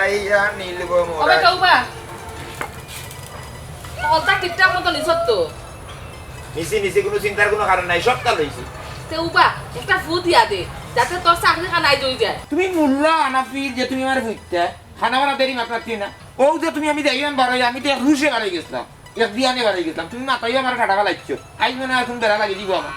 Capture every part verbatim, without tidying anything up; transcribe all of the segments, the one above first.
আইয়া নীলব মোরা। ওবে কেউবা, হকলতা ঠিকঠাক মতো নিছত তো? নিছি, নিছি, কুনু চিন্তার কুনু কারণ নাই, সবতা লইছি। কেউবা, একটা ফু দিয়া দে, যাতে তোর চাকরি খান আইজ অই যায়। তুমি মুল্লা আনাফির যে তুমি আমারে ফুইতা, খানা বানা দেরি মাত্রা তিন না। ও যে তুমি আমি যাইবাম বারই, আমি তো এক রুশে বারই গেছলাম, এক দিয়ানে বারই গেছলাম। তুমি মাথায় আমার ঠাটা ফালাইছো, আইজ মনে হয় এখন বেড়া লাগি দিব আমার।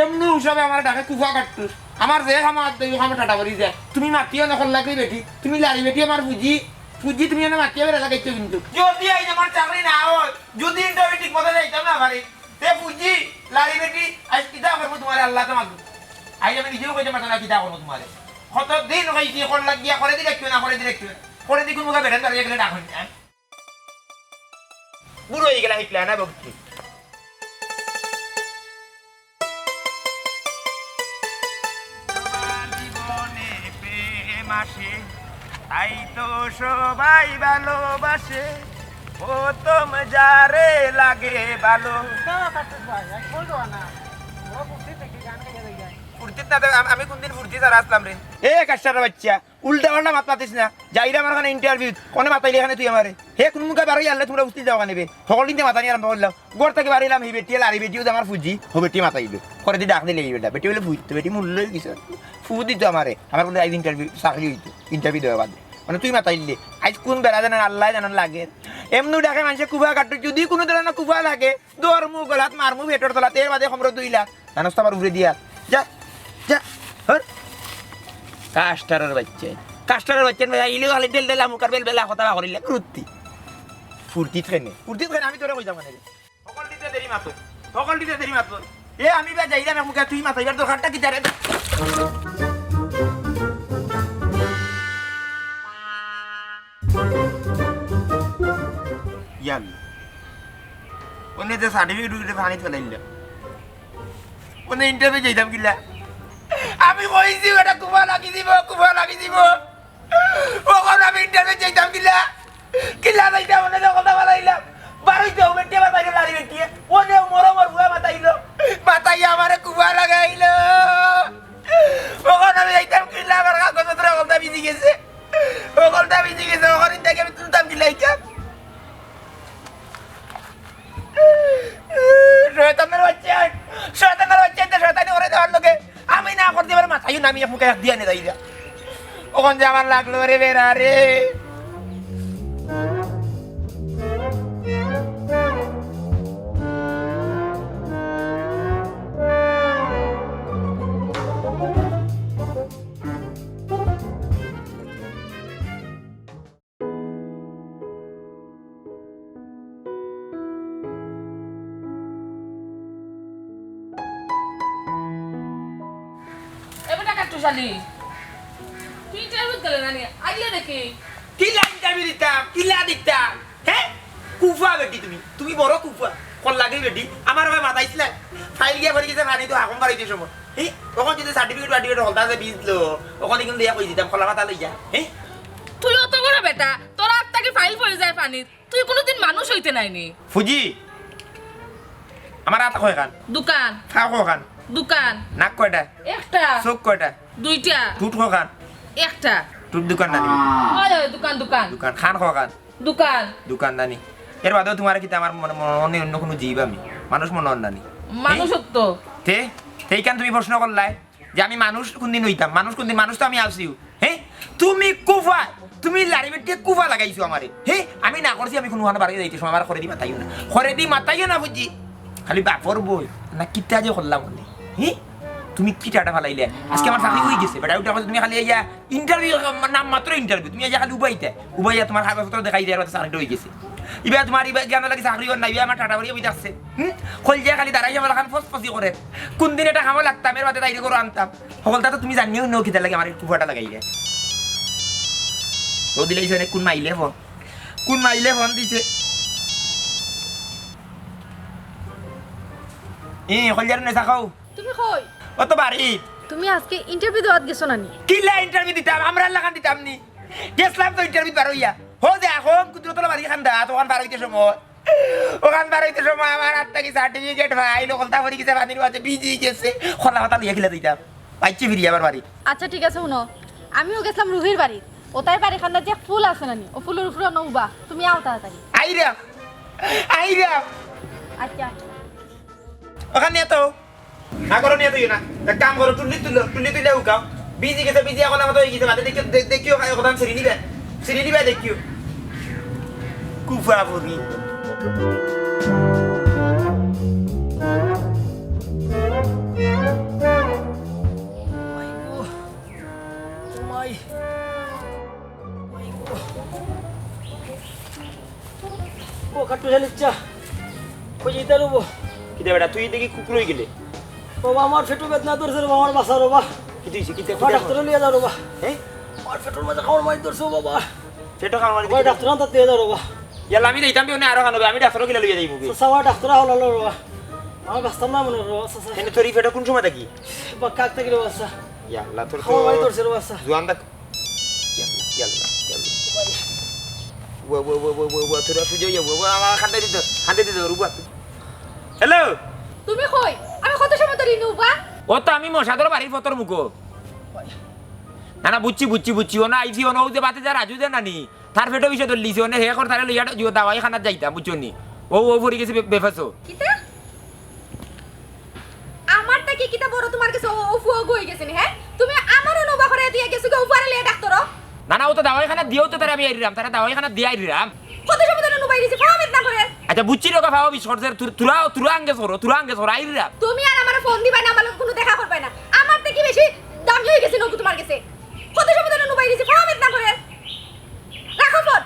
এমনি হিসাবে আমার ডাকে কুফা কাট্টুস। আমার যে খামো আত দেয়, ও খামো ঠাটা করি যায়। তুমি মাতিও না কল্লাগি বেটি, তুমি লারি বেটি আমার ফুজি, ফুজি তুমি এনে মাতিয়া বেড়া লাগাইছো কিন্তু। যদি আইজ আমার চাকরি না হয়, যদি ইন্টারভিউ ঠিক মতো যাইতাম না পারি, তে ফুজি, লারি বেটি, আইজ কিতা করবো তোমারে আল্লাহ তো মাগু। আইজ আমি নিজেও কইতে পারতাম না কিতা করবো তোমারে। কত দিন কইছি, কল্লাগিয়া করে দিলে কেউ না, করে দিলে কেউ না। করে দি কোন মুখে বেটান দাঁড়িয়ে গেলে ডাক হইনি। বুড়ো হয়ে গেলে হিকলা না বকছি। সবার জীবনে প্রেম আসে, তাই তো সবাই ভালোবাসে, প্রথম যারে লাগে ভালো। না, কার্তিক ভাই, আমি বলবো না। ও বুঝতে থেকে গান গাইয়া গাইয়া। ফুর্তিত না তো আম-, আমি কোনদিন ফুর্তি ছাড়া আসলাম রে? এ কাস্টার বাচ্চা, উল্টা পাল্টা মাত মাতিস না। যাইরাম আমার খানে ইন্টারভিউ, কোনে মাতাইলে এখানে তুই আমারে? হে কোন মুখে বারই আনলে তোমরা বুঝতে যাও কেনে বে? হকল দিন মাতানি আরম্ভ করলাম। ঘর থাকি বারইলাম, হি বেটি আর হি বেটিও যে আমার ফুজি, হো বেটি মাতাইলো। করে দি ডাক দিলে হি বেটা। বেটি বলে ফুইতো, বেটি মূল্য হয়ে গেছে। ফু দিত আমারে। আমার বলে আইজ ইন্টারভিউ, চাকরি হইতো। ইন্টারভিউ দেওয়া বাদে। মানে তুই মাতাইলে। আইজ কোন বেলা জানান, আল্লাহ জানান লাগে। এমনি ডাকে মানুষে কুফা কাটতো, যদি কোনো ধরনের কুফা লাগে, ধরমু গলাত মারমু পেটর তলাত, এর বাদে খমরো দুই লাখ। জানোস তো আমার উপরে দিয়া। যা, যা, হর। কাস্টারের বাচ্চা। কাস্টারের বাচ্চা না, ইলেও খালি ডেল ডেলা মুখার বেল বেলা কথা করিলে, কুত্তি। ফুর্তিত খেনে। ফুর্তিত খেনে, আমি তোরে কইতাম মানে। হকল দিতে দেরি মাত্র। হকল দিতে দেরি মাত্র। এ, আমি বা যাইরাম এক মুখে, তুই মাথায় এবার দরকারটা কি জানে? ইয়াল্লা। অনে যে সার্টিফিকেট উঠে পানিত ফেলাইল। অনে ইন্টারভিউ যাইতাম কিলা? আমি কইছি, এটা কুফা লাগি দিব, কুফা লাগি দিব। অখন আমি ইন্টারভিউ যাইতাম কিলা? কিলা যাইতাম, অনে যে কথা বাড়াইলাম। বারইতে হবে, টেবা তাইলে লারি বেটিয়ে। অনে মরো মর হুয়া মাতাইলো। মাতাইয়া আমারে কুফা লাগাইলো। অখন আমি যাইতাম কিলা, আমার কাগজপত্র অকলতা ভিজি গেছে। অকলতা ভিজি গেছে, অখন ইনতাকে আমি তুলতাম কিলা ইটা? শয়তানের বাচ্চা, শয়তানের বাচ্চা, ইনতে শয়তানি করে দেওয়ার লোকে আমি না করতে পারে মাথায় না, আমি এক মুখে এক দিয়া নে যাই যা। অখন যে আমার লাগলো রে বেড়া রে। এ বেটা কাট্টুশ আলী, তুই ইন্টারভিউ গেলে না নি? আইলে দেখি। কিলা ইন্টারভিউ দিতাম? কিলা দিতাম? হে? কুফা বেটি তুমি। তুমি বড় কুফা। কল্লাগি বেটি। আমার ভাই মাতাইছিলা। ফাইল গিয়া ভরি গেছে, পানি তো হাকম বাড়াইতে সময়। হে? অখন যদি সার্টিফিকেট টার্টিফিকেট হলতা আছে বিজ লো, অখন কিন্তু ইয়া কই দিতাম, খোলা মাথা লইয়া। হে? তুই অত বড় বেটা, তোর আত থাকি ফাইল পড়ি যায় পানিত। তুই কোনোদিন মানুষ হইতে নাইনি। ফুজি, আমার আত কয়খান? দুখান। ফাও কয়খান? দুখান। নাক কয়টা? একটা। চোখ কয়টা? দুইটা। ঠুট কয়খান? একটা। ঠুট দুখান নানি? অয়, অয়, দুখান, দুখান। দুখান। খান কয়খান? দুখান। দুখান নানি? এর বাদেও তোমার কিতা আমার মনে, মনে, মনে অন্য কোনো জীব আমি? মানুষ মনে অয় নানি? মানুষ তো। তে? তে ইখান তুমি প্রশ্ন করলায়? যে আমি মানুষ কোনদিন হইতাম, মানুষ কোনদিন, মানুষ তো আমি আছিও। হে? তুমি কুফা, তুমি লারি বেটিয়ে কুফা লাগাইছো আমারে। হে? আমি না করছি, আমি কোনো হানো বাড়ি যাইতে সময় আমার করে দি মাতাইও না। করে দি মাতাইও না বুঝছি। খালি বাপর বই, না কিতা যে করলাম বলে। হে? তুমি কিতা ঠাটা ফালাইলে? আজকে আমার চাকরি হয়ে গেছে, বেটা, ওটা তুমি খালি ইয়া ইন্টারভিউ, নাম মাত্র ইন্টারভিউ। তুমি ইয়া খালি উবাইতে, উবাইয়া তোমার কাগজপত্র দেখাই দেয়, চাকরিটা হয়ে গেছে। ইবা তোমার ইবা জ্ঞান লাগে চাকরি কর না, ইবা আমার ঠাটা বাড়ি বই থাকছে। হুম? খোল যে খালি দাঁড়াই আমার খান ফসফসি করে। কোন দিন এটা খামো লাগতাম, এর বাদে তাইরে করে আনতাম। হকলতা তো তুমি জানিও নো কিতা লাগে আমার একটু ফাটা লাগাই রে। ও দিলে ইসনে কোন মাইলে ফোন? কোন মাইলে ফোন দিছে? এ, হকল যার নেশা খাও। তুমি কই? ও তো বাড়ি। তুমি আজকে ইন্টারভিউ দেওয়াত গেছো না নি? কিলা ইন্টারভিউ দিতাম? আমরা লাগান দিতাম নি? গেছলাম তো ইন্টারভিউ বার হইয়া। হো যে এখন কুদরতলা বাড়ি খান্দা, তখন বার হইতে সময়। ওখান বার হইতে সময় আমার হাত থাকি সার্টিফিকেট ফাইল, হকলতা পড়ি গেছে, পানির মাঝে ভিজি গেছে। খোলা কথা লইয়া কিলা দিতাম। পাইছি ফিরি আবার বাড়ি। আচ্ছা, ঠিক আছে, শুনো। আমিও গেছিলাম রুহির বাড়ি। ওতায় বাড়িখান্দাত যে ফুল আছে নানি, অউ ফুলর উপরে অনো উবা, তুমি আও তাড়াতাড়ি। আইরাম, আইরাম। আচ্ছা। অখান নিয়া থও। না করো, নিয়া থইও না। এক কাম করো, টুল্লি তুলো, টুল্লি তুলিয়া হুকাও। ভিজি গেছে, ভিজি অখন আমার অই গেছে, বাদে দেখিও, দে-, দেখিও, খাই অখন ছিড়ি নিবা। ছিড়ি নিবা, দেখিও। কুফা ফুরি। ও কাট্টু শালিচ্চা, কই যাইতা রবো? কিতা বেটা, তুই দেখি কুকুর অই গেলে? বাবা, আমার পেটো বেদনা ধরছে রবা, আমার বাঁচাও রবা। কিতা অইছে? কিতা, আমার কিতা ডাক্তারো লইয়া যাও রবা। হ্যাঁ? আমার পেটোর মাঝে কামড় মারি ধরছে বাবা। পেটো কামড় মারি ওই ধরছে? ডাক্তার আনতাত লইয়া যাও রবা। ইয়াল্লা, আমি যাইতাম বিয়নে আরো খানো, আমি ডাক্তারো গিলা লইয়া যাইমু বে। চাচা, আমার ডাক্তার আওলা লো রবা। আমার বাঁচতাম না মনে রবা, চাচা। কেনে তোর ই পেটো কোন সময় থাকি? বা কাক থাকি রবা, চাচা। ইয়াল্লা, তোর তো কামড় মারি ধরছে রবা, চাচা। জোয়ান দেখ। ইয়াল্লা, ইয়াল্লা, ইয়াল্লা। ওয়া, ওয়া, ওয়া, তোরা সুজা ইয়া, ওয়া, ওয়া, আমার খান্দে দিত, খান্দে দিত, রুবা। হ্যালো? তুমি কই? আমি কত সময় ধরি নুবা? ও তো আমি মশাদর বাড়ির ফতর মুখো। না, না, বুঝছি, বুঝছি, বুঝছি। অনো আইছি, অনো অউ যে বাতে যা রাজু যে নানি, তার পেটো বিষে ধরলিছে, অনে হে কর তারে লইয়া দাওয়াই খানাত যাইতাম, বুঝছো নি? ও, ও পড়ি গেছে বে-, বেফাসো। কিতা? আমার থাকি কিতা বড় তোমার গেছে ও, ও ফুয়া গই গেছে নি, হ্যাঁ? তুমি আমারে নুবা করে দিয়া গেছো কি ও ফুয়ারে লইয়া ডাক্তারো? না, না, ও তো দাওয়াইখানা দিয়াউ তো তারে আমি আইরাম, তারে দাওয়াইখানা দিয়া আইরাম। কত সময় ধরি নুবাই দিছি, ফাও বেদনা করে। আচ্ছা, বুঝছি রোগা ফাও বিষ করছে, তুর-, তুরা, তুরা আঙ্গে সরো, তুরা আঙ্গে সরো, আইরাম। তুমি আর আমারে ফোন দিবায় না, আমার লগে কুনু দেখা করবায় না। আমার থাকি বেশি দামি অই গেছে নগু তোমার গেছে। কত সময় ধরি নুবাই দিছি, ফাও বেদনা করে। রাখো ফোন।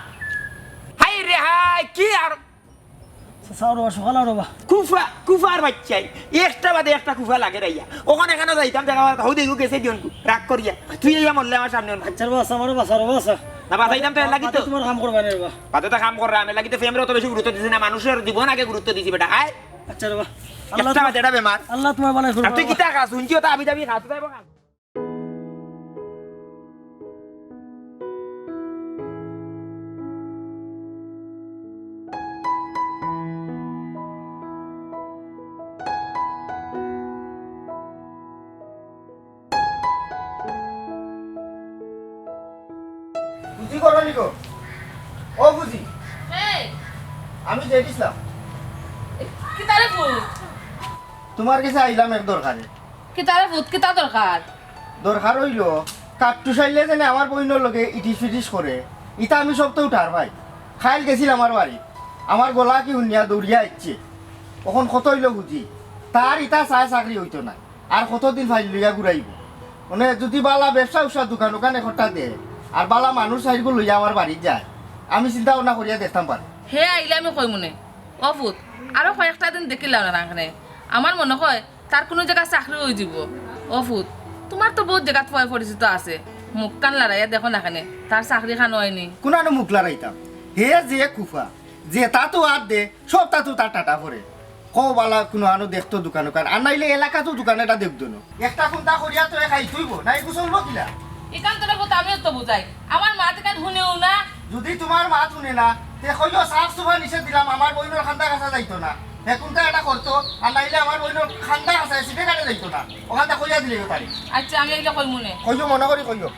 হায় রে হায়, কি আর চাচা, রবা, সকাল রবা। কুফা, কুফার বাইচ্চাই। একটা বাদে একটা কুফা লাগে রাইয়া। অখন এখানো যাইতাম, দেখা হউ দেখু গেছে দিয়ন কু, রাগ করিয়া। তুই ইয়া মরলে আমার সামনে অনো। আচ্ছা রবা, চাচা, আমারে বাঁচাও রবা, চাচা। না, বাঁচাইতাম তো এর লাগি তো। বাদে তোমার কাম করবায় না রবা। বাদে তো কাম কররাম, এর লাগি তো প্রেমরে অত বেশি গুরুত্ব দিছি না, মানুষর জীবন আগে গুরুত্ব দিছি বেটা। আয়। আচ্ছা রবা। আল্লাহ একটা তোমার, বাদে এটা বেমার। আল্লাহ তোমার ভালাই করবা। আর তুই কিতা খাস? হুনছি অত আবি যাবি খাস, তাই বল। বুঝি করো নিকো? ও বুঝি। এই। আমি জেড ইসলাম। কিতারে ফুত? তোমার গেছে আইলাম এক দরকারে। কিতারে ফুত, কিতা দরকার? দরকার অইলো, কাট্টু শাইলে যেনে আমার বইনর লগে ইটিস ফিটিস করে, ইতা আমি সবতাউ ঠার পাই। খাইল গেছিল আমার বাড়ি, আমার গলা কি হুনিয়া দৌড়িয়া আইছে। অখন কত অইলো বুঝি, তার ইতা চায় চাকরি অইতো না, আর কতদিন ফাইল লইয়া ঘুরাইবো। মানে যদি বালা ব্যবসা উসা দোকান ওখান একটা দে, আর বালা মানুষ চাইরগু লইয়া আমার বাড়িত যায়, আমি চিন্তা ভাবনা করিয়া দেখতাম পারি। হে আইলে আমি কইমুনে। ও ফুত, আরো কয়েকটা দিন দেখিলাও না রাখনে। আমার মনে হয় তার কুনু জাগা চাকরি অইযিবো। ও ফুত, তোমার তো বউত জাগাত পয় পরিচিত আছে, মুখখান লড়াইয়া দেখো না কেনে, তার চাকরি খান অয়নি। কুনানো মুখ লড়াইতাম? হে যে কুফা, যেতাত আত দে, সবতাত তার টাটা পড়ে। কও বালা কুনু আনো দেখতো দোকান ওখান, আর নাইলে এলাকাত দোকান এটা দেখতো না। একটা কুন্তা করিয়া তো এ খাইতইবো, না এগু চলবো কিলা? ইখান তোরে ফুত আমিও তো বুঝাই, আমার মাত ইখান হুনেও না। যদি তোমার মাত হুনে না, তে কইও সাফ সুফা নিষেধ দিলাম, আমার বইনর খান্দা কাছা যাইতো না। হে কুন্তা এটা করতো, আর নাইলে আমার বইনর খান্দা কাছা সিটে কাটে যাইতো না। ওখানটা কইয়া দিলে পারি। আচ্ছা, আমি এগুলো কইমুনে। কইও, মনে করি কইও।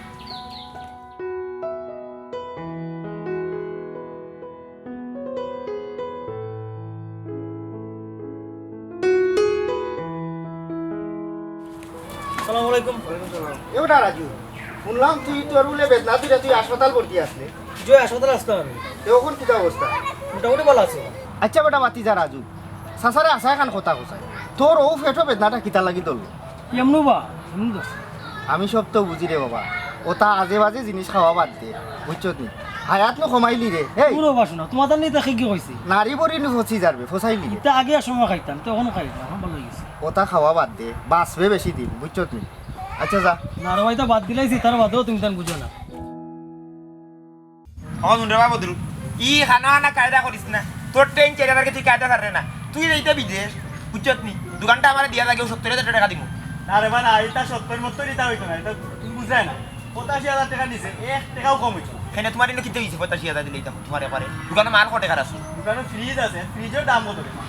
আসসালামু আলাইকুম। ওয়ালাইকুম সালাম। এ বেটা রাজু, হুনলাম তুই তোর বুলে বেদনা ধরিয়া তুই হাসপাতাল ভর্তি আছলে। জি, হাসপাতাল আছলাম আমি। তে অখন কিতা অবস্থা? মোটামুটি ভালা আছি। আচ্ছা বেটা ভাতিজা রাজু, চাচারে হাছা এখান কথা কছাই। তোর অউ পেটো বেদনাটা কিতার লাগি ধরলো? এমনু বা, এমনু দোষ। আমি সব তো বুঝি রে বাবা, ওতা আজে বাজে জিনিস খাওয়া বাদ দে, বুঝছত নি? হায়াত নু কমাইলি রে, হেই। পুরো বাসনা, তোমার তার নেই তা কি কইছি? নারী বড়ি নু ফসি যারবে, ফসাইলি রে। ইতা আগে এক সময় খাইতাম, তো অখনো খাই না, অখন ভালা অই গেছে। ওতা খাওয়া বাদ দে, বাঁচবে বেশি দিন, বুঝছত নি? আচ্ছা যা। না রে ভাই, তা বাদ দিলাইছি, তার বাদেও তুমি তান বুঝো না। অখন হুন রে বা বদরু, ই খানা খানা কায়দা করিস না। তোর ট্রেন চেরার আগে তুই কায়দা ছাড়রে না। তুই যাইতে বিদেশ, বুঝছত নি? দোকানটা আমারে দিয়া লাগে, সত্তর হাজার টেকা দিমু। না রে বা না, ইতা সত্তর মত্তর ইতা অইতো না, ইতা তুমি বুঝরায় না। পঁচাশি হাজার টেকা নিছে, এক টেকাও কম অইতো না। কেনে তোমার ইনো কিতা অইছে? পঁচাশি হাজার দিলে ইতা তোমার একবারে। দোকানো মাল কয় টেকার আছে? দোকানো ফ্রিজ আছে, ফ্রিজর দাম কত টেকা?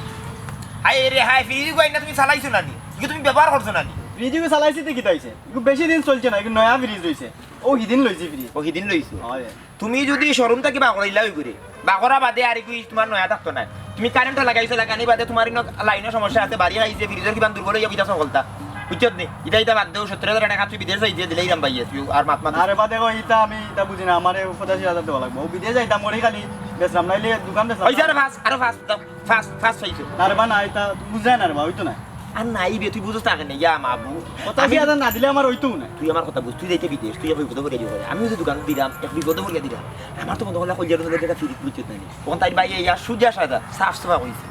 হায় রে হায়, ফ্রিজ গো আইনা তুমি চালাইছো না নি? ইগু তুমি ব্যবহার করছো না নি? ফ্রিজ ইগু চালাইছি তে কিতা অইছে? ইগু বেশি দিন চলছে না, ইগু নয়া ফ্রিজ অইছে। অউ হিদিন লইছি ফ্রিজ। অউ হিদিন লইছো? অয়। তুমি যুদি শোরুম থাকি বাকরাইলা অইগুরে, বাকরা বাদে আর ইগু তুমার নয়া থাকতো নায়। তুমি কারেন্ট লাগাইছো, লাগানি বাদে তুমার ইনো লাইনর সমস্যা আছে, বাড়ি আইছে, ফ্রিজর কিমান দুর্বল অইয়া বইতা সকলতা। বুঝছত নি? ইতা ইতা বাদ দেও, সত্তর হাজার টেকা তুই বিদেশ যাইতে দিলাইরাম ভাইয়ে, তুই আর মাত মাত। আরে বাদে গো, ইতা আমি ইতা বুঝি না, আমারে পঁচাশি হাজার দেওয়া লাগবো। অউ বিদেশ যাইতাম করি খালি বেচলাম, নাইলে দোকান বেচলাম। অইছে, আরো পাঁচ, আরো পাঁচ দাও। ফার্স্ট, ফার্স্ট পাইছো। না রে বা, না, ইতা বুঝায় না রে বা, অইতো না। আর নাই বে, তুই বুঝছ তাকে না, ইয়া মাবু। পঁচাশি হাজার না দিলে আমার অইতো না। তুই আমার কথা বুঝ, তুই যাইতে বিদেশ, তুই এক বিপদে পড়িয়া দিবে। আমি অউ যে দোকান দিলাম, এক বিপদে পড়িয়া দিলাম। আমার তো মনে করলা কইলে তো দেখা ফিরি বুঝছত না। তখন তাই ভাই ইয়া সুজা সাদা, সাফ সাফা কইছে।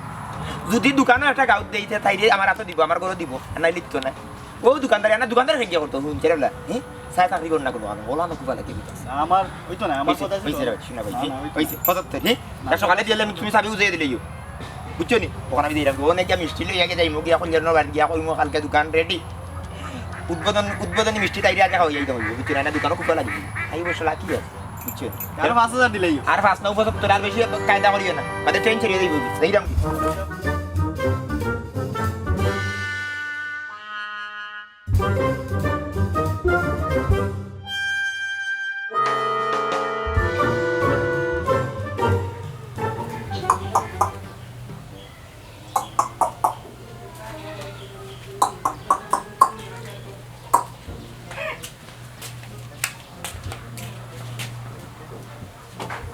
যুদি দোকানো একটা গাউত দেইতে, তাইরে আমার আতো দিব, আমার ঘরো দিব, আর নাইলে দিতো না। অউ দোকানদারি, আনা দোকানদারি খেয়ে করতো, হুম, চেরা বলা, হ্যাঁ? সাই চাকরি কর না কোনো, আমি ওলা না কুবা লাগে। আমার অইতো না, আমার অইছে, কথা ছিল। অইছে রে, শুনা ভাই, না, না, অইতো অইছে, না। পঁচাত্তর, হ্যাঁ? না। তা সকালে দিলে তুমি চাবি বুঝাই দিলে ইয়ো। বুঝছো নি? অখন আমি দিলাম, ও নাকি মিষ্টি লইয়া গিয়া যাইমু, গিয়া কইলে না, গিয়া কইমু কালকে দোকান রেডি। উদ্বোধন, উদ্বোধনী মিষ্টি তাইরে আগে খাওয়াই দিতে হইব, বুঝছো না? না, দোকানও খুব লাগবে। আই বসে লাকি আছে, বুঝছো নি? আর পাঁচ হাজার দিলেই। আর পাঁচ না, পঁচাত্তর, আর বেশি কায়দা করিও না। বাদে ট্রেন ছেড়ে দিব, এইরকম।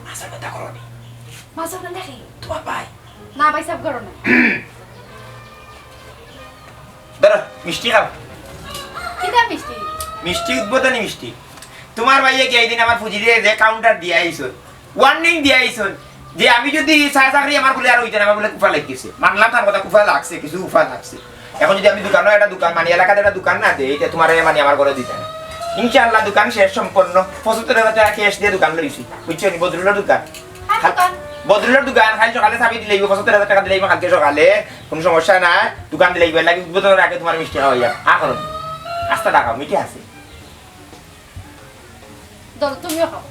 মাছর কথা করো নি। মাছর কথা কি? তোমার ভাই। না, ভাই, সাফ করো না। ধরো, মিষ্টি খাও। কিতা মিষ্টি? মিষ্টি, উদ্বোধনী মিষ্টি। তোমার ভাইয়ে কি এই দিন আমার ফুজিরে যে কাউন্টার দিয়া আইছইন, ওয়ার্নিং দিয়া আইছইন যে আমি যুদি সাই চাকরি আমার বুলে আর অইতো না, আমার বুলে কুফা লাগিছে। মানলাম তার কথা, কুফা লাগছে, কিছু কুফা লাগছে। অখন যুদি আমি দোকানো একটা দোকান, মানে এলাকাত একটা দোকান না দেই, ইটা তোমারে মানে আমার ঘরো দিতা না। ইনশাআল্লাহ দোকান শেষ সম্পন্ন। পঁচাত্তর হাজার টেকা ক্যাশ দিয়া দোকান লইছি। বুঝছো নি? বদরুলর দোকান। কার দোকান? বদরুলর দোকান, কাইল সকালে চাবি দিলাইবো, পঁচাত্তর হাজার টেকা দিলাইবো কালকে সকালে, কুনু সমস্যা নাই। দোকান দিলাইবো, এর লাগি উদ্বোধনর আগে তোমার মিষ্টি খাওয়াইয়া। আ করো। আস্তা দেখাও, মিঠা আছে। ধরো, তুমিও খাও।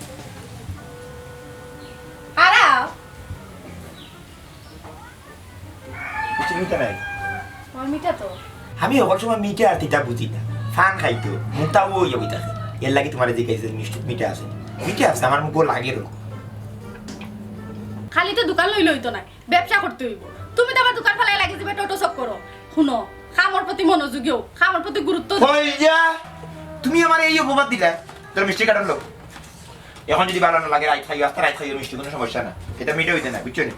আরাও। বুঝছো, মিঠা নাই। আমার মিঠা তো। আমি হকল সময় মিঠা আর তিতা বুঝি না। ফান খাইতো, মুখটা ওই ওই থাকে। এর লাগি তোমারে জিজ্ঞাসা করি, মিষ্টি মিঠা আছে? মিঠা আছে, আমার মুখো লাগে রকম। খালি তো দোকান লইলে অইতো না, ব্যবসা করতে অইবো। তুমি তো আবার দোকান ফালাই লাগি যিবায় টোটো চক্করো। হুনো, কামর প্রতি মনোযোগী অও, কামর প্রতি গুরুত্ব দিও। কইল যা, তুমি আমারে এই অপবাদ দিলা। তোর মিষ্টি কার্টন লও। অখন যুদি ভালা না লাগে, রাইত খাইও, আস্তা রাইত খাইও মিষ্টি, কুনু সমস্যা না। ইটা মিঠা অইতো না, বুঝছো নি?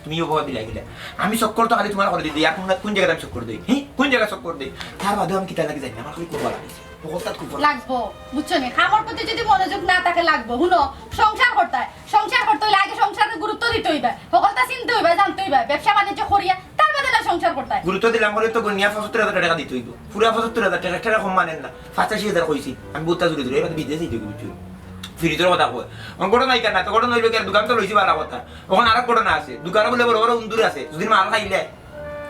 তুমি অপবাদ দিলায় কিলা? আমি চক্কর তো খালি তোমার ঘরো দেই, আর কুন, কুন জাগাত আমি চক্কর দেই? হি? কুন জাগাত চক্কর দেই? তার বাদেও আমি কিতা লাগি জানি না, আমার খালি কুফা লাগে। হকলতাত কুফা লাগে। লাগবো, বুঝছো নি? কামর প্রতি যুদি মনোযোগ না থাকে, লাগবো। হুনো, সংসার করতায়, সংসার করতে অইলে আগে সংসারর গুরুত্ব দিতে অইবা, হকলতা চিনতে অইবা, জানতে অইবা, ব্যবসা বাণিজ্য করিয়া তার বাদে না সংসার করতায়। গুরুত্ব দিলাম বলে তো গনিয়া পঁচাত্তর হাজার টেকা দিতে অইবো। পুরা পঁচাত্তর হাজার টেকা, একটা কম মানের না। পঁচাশি হাজার কইছি। আমি বউততা জোরে জোরে, এবার বিদেশ যাইতে অইবো, বুঝছো? ফিরিতর কথা কয়। অখন ঘটনা ইটা না, তো ঘটনা অইলো কি, আর দোকান তো লইছি ভালা কথা। অখন আরক ঘটনা আছে। দোকানো বুলে বড় বড় উন্দুর আছে। যুদি মাল খাইলে।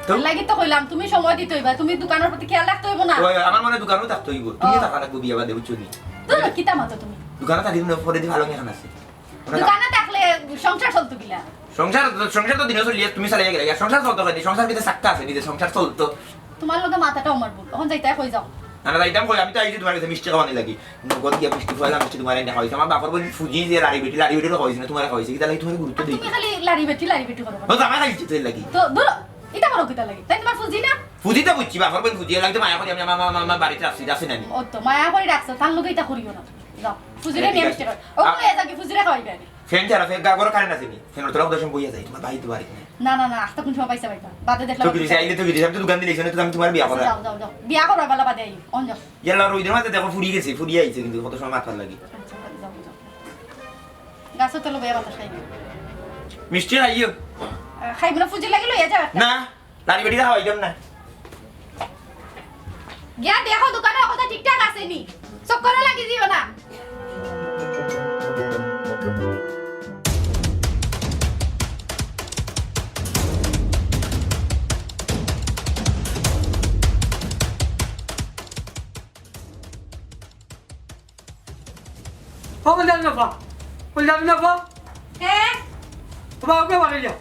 তো? এর লাগি তো কইলাম, তুমি সময় দিতে অইবা, তুমি দোকানর প্রতি খেয়াল রাখতে অইবো না? ওই, আমার মনে অয় দোকানো থাকতে অইবো। তুমি ও। থাকা লাগবো বিয়া বাদে, বুঝছো নি? তো কিতা মাতো তুমি? দোকানো থাকি না, পরে দি ভালা অখন আছে। দোকানো থাকলে সংসার চলতো কিলা? সংসার, সংসার তো দিনও চলিয়া, তুমি চালাইয়া গেলায়। আর সংসার চলতো কেনে? সংসার কিতা চাক্কা আছে নি যে সংসার চলতো? তোমার লগে মাতাটাও আমার ভুল। অখন যাইতায় কই যাও? না, না, যাইতাম কই? আমি তো আইছি তোমার গেছে মিষ্টি খাওয়ানি লাগি। নগদ গিয়া মিষ্টি খুয়াইলাম, মিষ্টি তোমার আনিয়া খাওয়াইছি। আমার বাপর বইন ফুজি যে লাড়ি বেটি, লাড়ি বেটিরে খাওয়াইছি না, তোমারে খাওয়াইছি। কিতার লাগি তোমারে গুরুত্ব দেই? তুমি খালি লাড়ি বেটি, লাড়ি বেটি করো। ও, জামাই খাইছি তো এর লাগি। তো ধরো, ইটা করো কিতার লাগি? তাইন তোমার ফুজি না? ফুজি তো বুঝছি, বাপর বইন ফুজি, এর লাগি তো মায়া করি আমি আমার, আমার, আমার, আমার বাড়িত রাখছি, রাখছি না নি? ও তো, মায়া করি রাখছো, তার লগে ইটা করিও না। যাও, ফুজিরে নিয়া মিষ্টি খাও। ও, আ- কই যাও কি ফুজিরে খাওয়াইবে আনি? ফ্যান ছাড়া, ফ্যান, ঘরো কারেন্ট আছে নি? ফ্যানর তলে বইয়া যাই, তোমার ভাই তো বাড়িত নাই। না, না, না, আস্তা কুন সময় পাইছা পাইবা? বাদে দেখলে তো কি দিছে, আইলে তো কি দিছে, আমি তো দোকান দিলে, এখানে তো আমি তোমার বিয়া করা। যাও, যাও, যাও। বিয়া করো, বালা বাদে আইও। অন যাও। ইয়াল্লা, রইদর মাঝে দেখো, ফুরি গেছে, ফুরি আইছে, কিন্তু কত সময় মাথার লাগি। আচ্ছা, যাও, যাও। গাছর তলে বইয়া বাতাস খাইবে। মিষ্টি খাইও। আহ, খাইবো না, ফুজির লাগি লইয়া যাও একটা। না, লাড়ি বেটি খাওয়াইতাম না। গিয়া দেখো দোকানর কথা ঠিকঠাক আছে নি, চক্করো লাগি দিও না। ও কল্যাণ বাবা, কল্যাণ বাবা। হ্যাঁ? বাবা, ওকে বাড়ি যাও।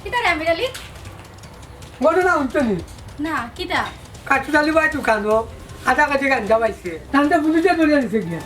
কিতা রে আমির আলী? ঘটনা হুনছো নি? না, কিতা? কাঠুশ আলী ভাই দোকানো আধা কেজি গাঞ্জা পাইছে। তানরে পুলিশে ধরিয়া নিছে গিয়া।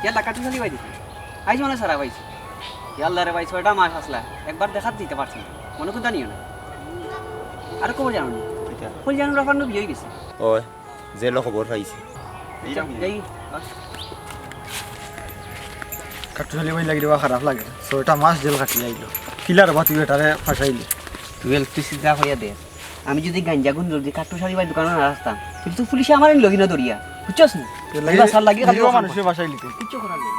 ইয়াল্লা, কাঠুশ আলী ভাই দেখি। আইজ মনে সারা পাইছি। ইয়াল্লা রে ভাই, ছয়টা মাস আসলা, একবার দেখাত দিতে পারছি না। মনে কুন্তা নিও না। আর খবর জানো নি? কিতা? খবর জানো, রাফার নবী হয়ে গেছে। ওই, জেলো খবর পাইছি। এই, কাঠুশ আলী ভাই লাগি দেওয়া খারাপ লাগে। ছয়টা মাস জেল কাটিয়া আইলো। কিলার বা তুই এটারে ফাঁসাইলি। তুই, তুই চিন্তা করিয়া দে। আমি যদি গাঞ্জা গুঞ্জা যদি কাঠুশ আলী ভাই দোকানো না রাখতাম, কিন্তু তুই পুলিশে আমার লগে না ধরিয়া, বুঝছস নি? এবার সার লাগিয়ে খালি নিজেও মানুষের বাসায় লিতে। কিচ্ছু করার নেই।